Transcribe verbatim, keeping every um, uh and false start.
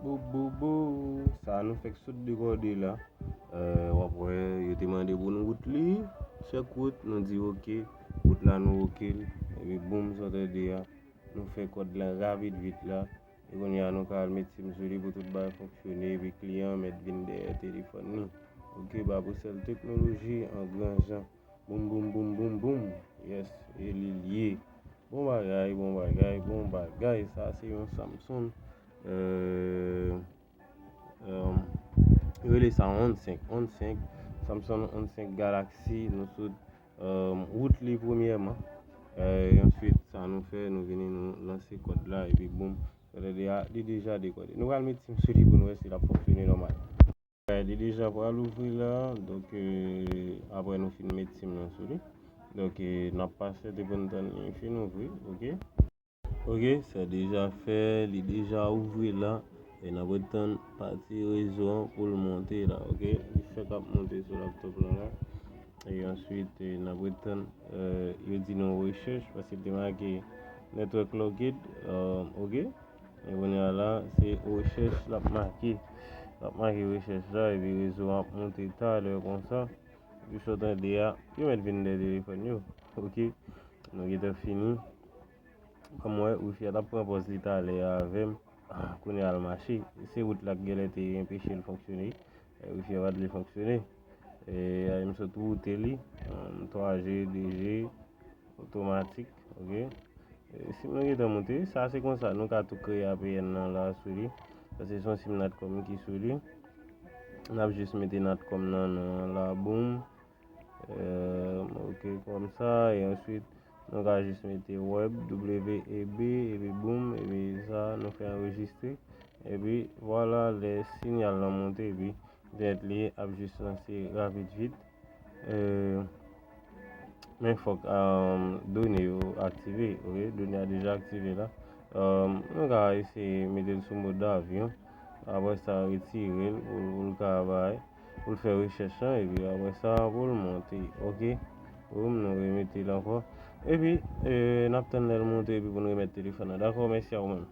Bou, bou, bou. Sa nou fèk sot dekòde la. Euh, w ap wè, yo te mande pou nou wout li. Chèk wout, nou di oke. Wout la, nou oke l. Epi boum, sa w tande a. Nou fè kòd la rapid vit la. E kounye a, nou ka al met sim sou li pou tout bagay fonksyone. Epi kliyan mèt vin dèyè telefòn li. Oke, Babou Sèl Teknoloji an gran jan. Boum, boum, boum, boum, boum. Yes, e li l ye. Bon bagay, bon bagay, bon bagay. Sa se yon Samsung. Euh, euh, yo rele sa Onde senk. Onde senk, Samsung Onde senk Galaxy. Nou sot euh, wout li premyèman. Euh, answit, sa nou fè, nou vini, nou lanse kòd la, epi boum. Sa vle di a, li deja dekòde. Nou pral met sim sou li pou nou wè si l ap fonksyone nòmal. Li deja pral ouvri la, donk, euh, apre nou fin met sim nan sou li. Donk, euh, n ap pasyante pou n tann li fin ouvri, oke? Oke, sa deja fè, li deja ouvri la. E n ap ret tann pati rezo an pou l monte la, oke? Li fèk ap monte sou laptop lan la. E answit, e n ap ret tann, euh, yo di nou rechèch, paske te make network locked, euh, oke? E kounye a la, se rechèch l ap make. L ap make rechèch la, epi rezo an ap monte talè konsa. Epi sa w tande a, yo mèt vin dèyè telefòn yo. Oke, nou gentan fini. Kòm w wè, wifi a t ap pran pòz li talè a avè m. Kounye a l mache. Se wout la k genlè te enpeche l fonksyone. E, wifi a pa t vle fonksyone. E, m sot woute li. Twa G, de G, otomatik. Oke. E, sim nan gentan moute. Sa se konsa. Nou ka tou kreye A P N nan la sou li. Sa se son sim Natcom ki sou li. N ap jis mete Natcom nan non an la. Boum. Euh, ok, kòmsa, e answit, nou ka jis mete web, W E B, epi boum, epi sa, nou fè anrejistre, epi vwala, lè sinyal lan monte, epi entènèt li ap jis lanse rapid vit. Euh, men fòk, euh, done yo aktive, ok, done a deja aktive la. Euh, nou ka eseye mete l sou mòd avyon, apre sa, retire l pou, pou l ka bay. Pou l fè rechèch lan, epi apre sa, pou l monte, ok? Pou nou remete l ankò. Epi, e, n ap tann lè l monte, epi pou n remèt telefòn nan. Dakò, mèsi a ou menm.